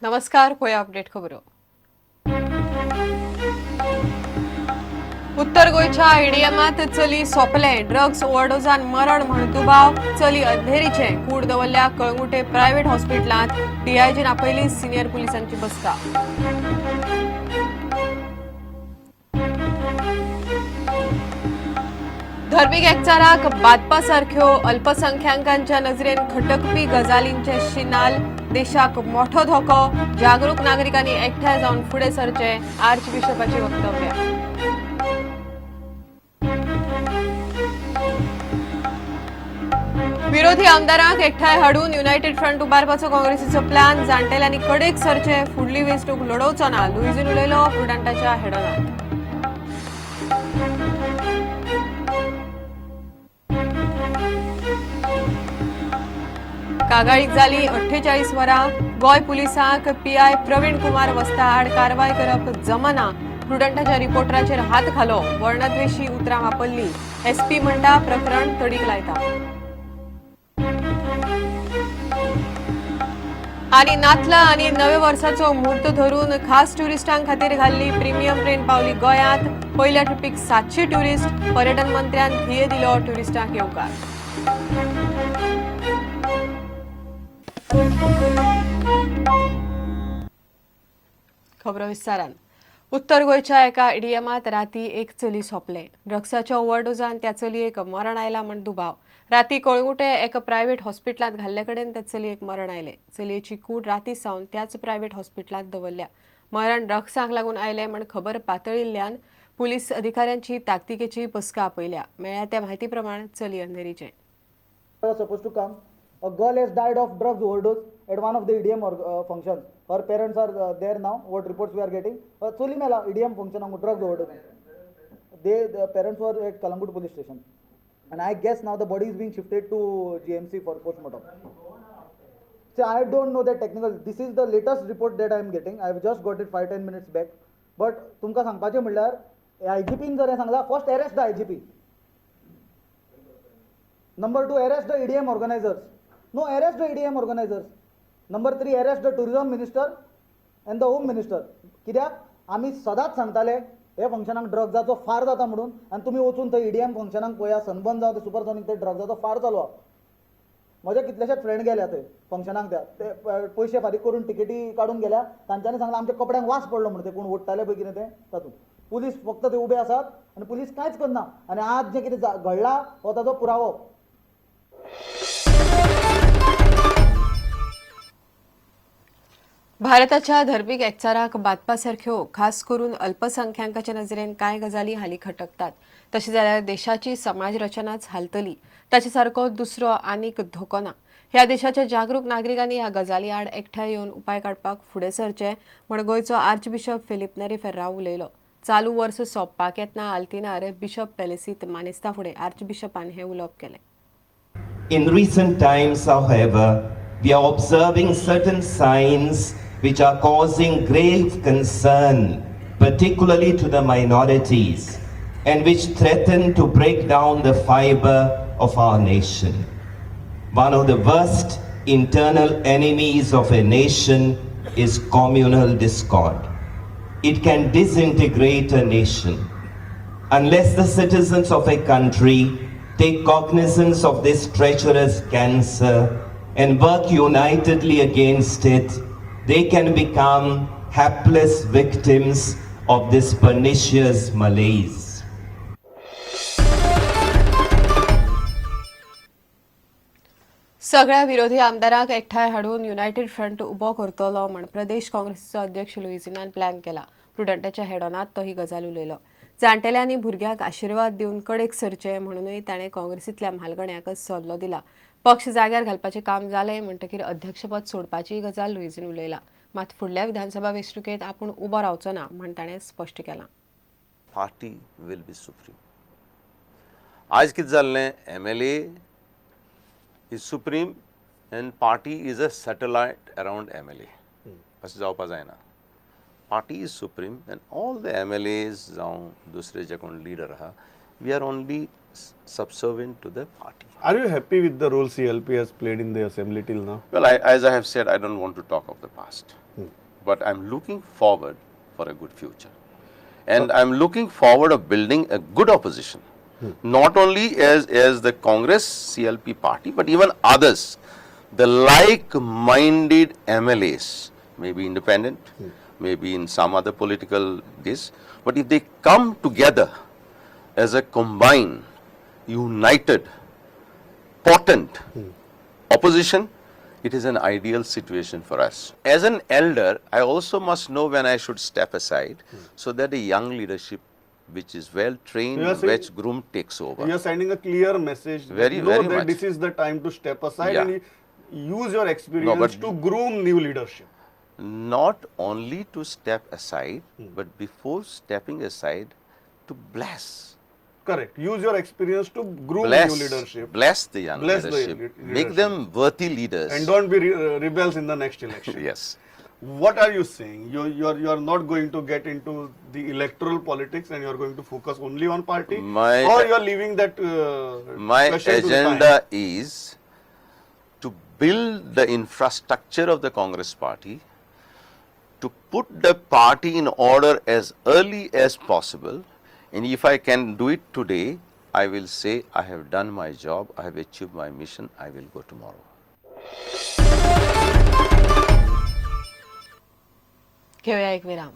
नमस्कार, पळया अपडेट खबरो. उत्तर गोंयच्या ईडीएमात चली सोंपले. ड्रग्स ओव्हरडोजान मरण म्हण दुबाव. चली अंधेरीचे. कूड दवरल्या कळंगुटे प्रायव्हेट हॉस्पिटलांत. डीआयजीन आपयली सिनियर पुलिसांची बसका. धर्मीक एकचाराक बादपा सारख्यो अल्पसंख्याकांच्या नजरेन खटकपी गजालींचे शिनाल देशाक मोठो धोको. जागरूक नागरिकांनी एकठांय जावन फुडें सरचे, आर्च बिशपाची वक्तव्य. विरोधी आमदारांक एकठांय हाडून युनायटेड फ्रंट उबारपाचो काँग्रेसीचो प्लॅन. जाणटेल्यांनी कडेक सरचे, फुडली वेंचणूक लडोवचो ना, लुईझीन उलयलो प्रुडंटाच्या हेडोनात. कागाळीक जाली 48 वरां. गोंय पुलिसांक पीआय प्रवीण कुमार वस्ता आड कारवाय करप जमना. प्रुडंटाच्या रिपोर्टराचेर हात घालो, वर्णद्वेशी उतरां वापरली. एसपी म्हणटा प्रकरण तडीक लायता. आनी नातला आनी नव्या वर्साचो म्हूर्त धरून खास ट्युरिस्टां खातीर घाल्ली प्रिमियम ट्रेन पावली गोंयांत. पयल्या ट्रिपीक 700 ट्युरिस्ट. पर्यटन मंत्र्यान थिये दिलो ट्युरिस्टांक येवकार. खबरो विस्तारान. उत्तर गोंयच्या एका ईडीएमात राती एक चली सोंपले. ड्रग्साच्या ओव्हरडोजान त्या चलयेक मरण आयला म्हण दुबाव. राती कळंगुटे एका प्रायव्हेट हॉस्पिटलांत घाल्ले कडेन त्या चलयेक मरण आयलें. चलयेची कूड राती सावन त्याच प्रायव्हेट हॉस्पिटलांत दवरल्या. मरण ड्रग्सांक लागून आयलें म्हण खबर पातळिल्ल्यान पुलीस अधिकाऱ्यांची ताकतिकेची बसका आपयल्या. मेळ्ळ्या त्या म्हायती प्रमाण चली अंधेरीचें. Was supposed to come. A girl has died of drugs overdose at one of the EDM functions. Her parents are there now. What reports we are getting? चली मेला EDM function on drugs overdose. The parents were at Kalangut police station, and I guess now the body is being shifted to GMC for postmortem. See, I don't know the technical. This is the latest report that I am getting. I have just got it 5-10 minutes back. But तुमकां सांगपाचें म्हणल्यार आयजीपीन जर हें सांगलां, first arrest the IGP. Number 2, arrest the EDM organizers. No, arrest the EDM organizers. Number 3, arrest the tourism minister and the home minister. कित्याक आमी सदांच सांगताले हे फंक्शनाक ड्रग्साचो फार जाता म्हणून. आनी तुमी वचून थंय ईडीएम फंक्शनाक पळया, सनबर्न जावं ते सुपरसॉनीक, ते ड्रग्साचो फार चालू आहा. म्हजे कितलेशेच फ्रेंड गेल्या थंय फंक्शनाक, त्या ते पयशे फारीक करून तिकेटी काडून गेल्या. तांच्यांनी सांगलां आमच्या कपड्यांक वास पडलो म्हणून. ते कोण ओडटाले पळय कितें तें, तातूंत पुलीस फक्त ते उबे आसात आनी पुलीस कांयच करना. आनी आज जें कितें घडलां हो ताचो पुरावो. भारताच्या धर्मीक एकचाराक बादपा सारख्यो खास करून अल्पसंख्याकाच्या नजरेन कांय गजाली हालीं खटकतात. तशें जाल्यार देशाची समाज रचनाच हालतली. ताचे सारको दुसरो आनीक धोको ना. ह्या देशाच्या जागरूक नागरिकांनी ह्या गजाली आड एकठांय येवन उपाय काडपाक फुडें सरचे म्हण गोंयचो आर्च बिशप फिलीप नेरी फेर्राव उलयलो. चालू वर्स सोंपपाक येतना आल्तिनार बिशप पॅलेसीत मानेस्ता फुडें आर्च बिशपान हें उलोवप केलें. In recent times, however, we are observing certain signs which are causing grave concern, particularly to the minorities, and which threaten to break down the fiber of our nation. One of the worst internal enemies of a nation is communal discord. It can disintegrate a nation. Unless the citizens of a country take cognizance of this treacherous cancer and work unitedly against it, they can become hapless victims of this pernicious malaise. सगळ्या विरोधी आमदारांक एकठांय हाडून United front उबो करतलो म्हण प्रदेश काँग्रेसीचो अध्यक्ष लुईझिनान plan केला. प्रुडंटाच्या हेडोनात तो ही गजाल उलयलो. जाणटेल्यांनी भुरग्यांक आशिर्वाद दिवन कडेक सरचे म्हणूनय ताणें काँग्रेसींतल्या म्हालगड्यांक सल्लो दिला. पक्ष जाग्यार घालपाचें काम जालें म्हणटकीर अध्यक्षपद सोडपाचीय गजाल लुईझीन उलयला. मात फुडल्या विधानसभा वेंचणुकेंत आपूण उबो रावचो ना म्हण ताणें स्पश्ट केलां. Party will be supreme. आज कितें जाल्लें, MLA is supreme and party is a satellite around MLA. अशें जावपा जायना. Party is supreme and all the MLAs जावं दुसरे जे कोण लिडर आहा, we are only subservient to the party. Are you happy with the role CLP has played in the assembly till now? Well, as I have said, I don't want to talk of the past, but I'm looking forward for a good future. And I'm looking forward of building a good opposition, not only as the Congress CLP party, but even others, the like-minded MLAs, maybe independent, maybe in some other political this, but if they come together as a combined, united, potent opposition, it is an ideal situation for us. As an elder, I also must know when I should step aside so that a young leadership which is well trained, You are saying- well groomed takes over. You are sending a clear message. That Very, know very that much. this is the time to step aside Yeah. and use your experience but- to groom new leadership. Not only to step aside, but before stepping aside, to bless. Correct. Use your experience to groom Bless, new leadership. bless the young Bless the leadership. leadership. Make them worthy leaders. And don't be rebels in the next election. Yes. What are you saying? You are not going to get into the electoral politics and you are going to focus only on party, or you are leaving that My question to the time? agenda is to build the infrastructure of the Congress party, to put the party in order as early as possible, and if I can do it today, I will say I have done my job, I have achieved my mission, I will go tomorrow. घेऊया एक विराम.